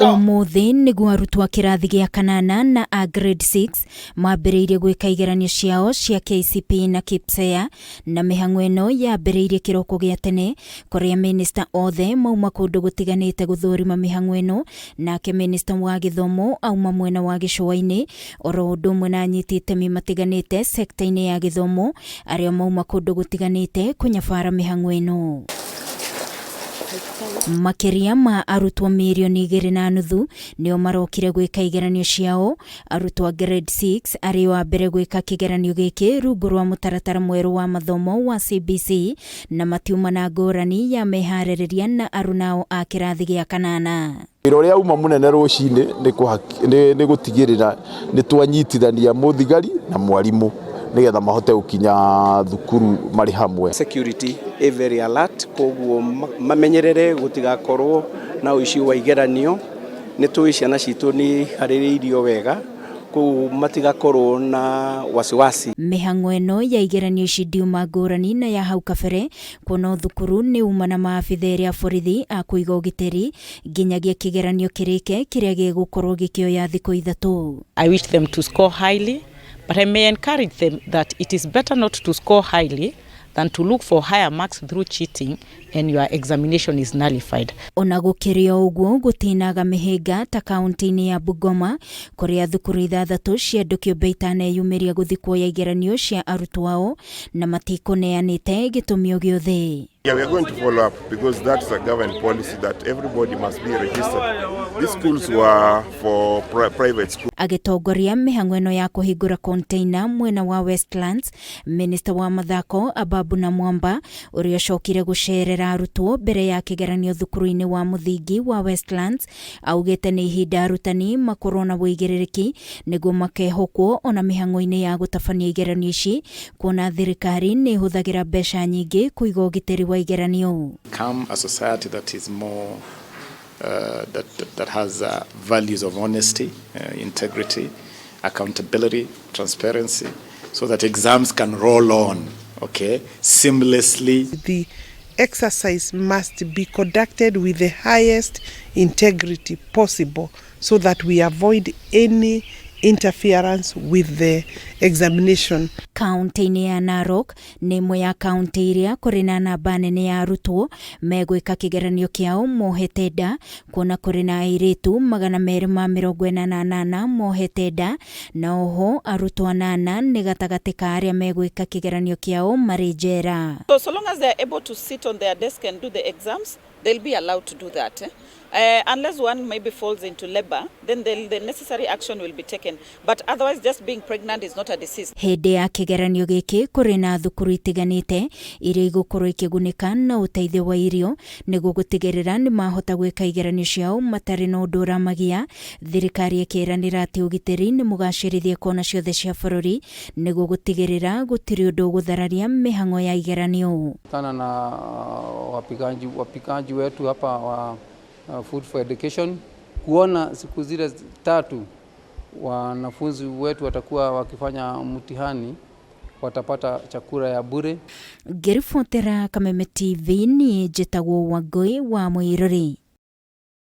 Ũmũthĩ nĩguo arutwo a kĩrathi gĩa kanana na a grade 6 mambĩrĩirie gwĩka igeranio ciao cia KCPE na KPSEA, na mĩhang'o ĩno yambĩrĩirie kĩroko gĩa tene kũrĩa mĩnĩsta othe mauma kũndũ gũtiganĩte gũthũrima mĩhang'o ĩno. Nake mĩnĩsta wa gĩthomo auma mwena wa gĩcũa-inĩ, oro ũndũ ũmwe na anyiti itemi matiganĩte sekta-inĩ ya gĩthomo arĩa mauma kũndũ gũtiganĩte kũnyabara mĩhang'o ĩno. Makĩria ma arutwo mirioni 2.5 nĩo marokire gwĩka igeranio ciao. Arutwo a grade 6 arĩo a mbere gwĩka kĩgeranio gĩkĩ rungu rwa mũtaratara mwerũ wa mathomo wa CBC, na matiuma na ngũrani ya meharĩrĩria na arunao a kĩrathi gĩa kanana. Wĩra ũrĩa uma mũnene rũcinĩ nĩ gũtigĩrĩra nĩ twanyitithania mũthigari na mwarimũ nĩgetha mahote gũkinya thukuru marĩ hamwe. Security ĩ very alert, koguo mamenyerere gũtigakorwo na ũici wa igeranio. Nĩ tũĩ ciana citũ nĩ iharĩrĩirio wega, koguo matigakorwo na wasiwasi. Mĩhang'o ĩno ya igeranio ici ndiuma ngũrani na ya hau kabere, kuona thukuru nĩ uma na maabitha erĩ a borithi a kũiga ũgitĩri nginyagia kĩgeranio kĩrĩke kĩrĩa gĩgũkorwo gĩkĩoya thikũ 3. I wish them to score highly, but I may encourage them that it is better not to score highly than to look for higher marks through cheating and your examination is nullified. Ona gũkĩrĩ o ũguo, gũtinaga mĩhĩnga ta kaunti-inĩ ya Bungoma kũrĩa thukuru ithathatũ cia andũ kĩũmbe itaneyumĩria gũthiĩ kuoya igeranio cia arutwo ao na matikũneanĩte gĩtũmi o gĩothe. Yeah, we are going to follow up because that's a government policy that everybody must be registered. These schools were for private schools. Agĩtongoria mĩhang'o ĩno ya kũhingũra container mwena wa Westlands, Minista wa mathako Ababu Namwamba, ũrĩa ũcokire gũcerera arutwo mbere ya kĩgeranio thukuru-inĩ wa mũthingi wa Westlands, augĩte nĩ ihinda arutani makorwo na wũigĩrĩrĩki nĩguo makehokwo ona mĩhang'o-inĩ ya gũtabania igeranio ici, kuona thirikari nĩ ĩhũthagĩra mbeca nyingĩ kũiga ũgitĩri wa igeranio. Become a society that is more that has values of honesty, integrity, accountability, transparency, so that exams can roll on, okay, seamlessly. The exercise must be conducted with the highest integrity possible so that we avoid any interference with the examination. Kaunti-inĩ ya Narok nĩ ĩmwe ya kaunti iria kũrĩ na namba nene ya arutwo megwĩka kĩgeranio kĩao mohete nda, kuona kũrĩ na airĩtu 288 mohete nda, na oho arutwo anana nĩ gatagatĩ ka arĩa megwĩka kĩgeranio kĩao marĩ njera. So long as they're able to sit on their desk and do the exams, they'll be allowed to do that. Eh? Unless one maybe falls into labor, then the necessary action will be taken. But otherwise, just being pregnant is not a disease. Hĩndĩ ya kĩgeranio gĩkĩ kũrĩ na thukuru itiganĩte iria igũkorwo ikĩgunĩka na ũteithio wa irio nĩguo gũtigĩrĩra nĩ mahota gwĩka igeranio ciao matarĩ na ũndũ ũramagia. Thirikari ĩkĩranĩra atĩ ũgitĩri nĩ mũgacĩrithie kona ciothe cia bũrũri nĩguo gũtigĩrĩra gũtirĩ ũndũ ũgũthararia mĩhang'o ya igeranio. Tana na wapikaji wetu hapa wa Food for Education kuona siku zile 3 wanafunzi wetu watakuwa wakifanya mtihani watapata chakula ya bure. Ngĩribotera Kameme TV, niĩ njĩtagwo Wangũi wa Mũirũrĩ.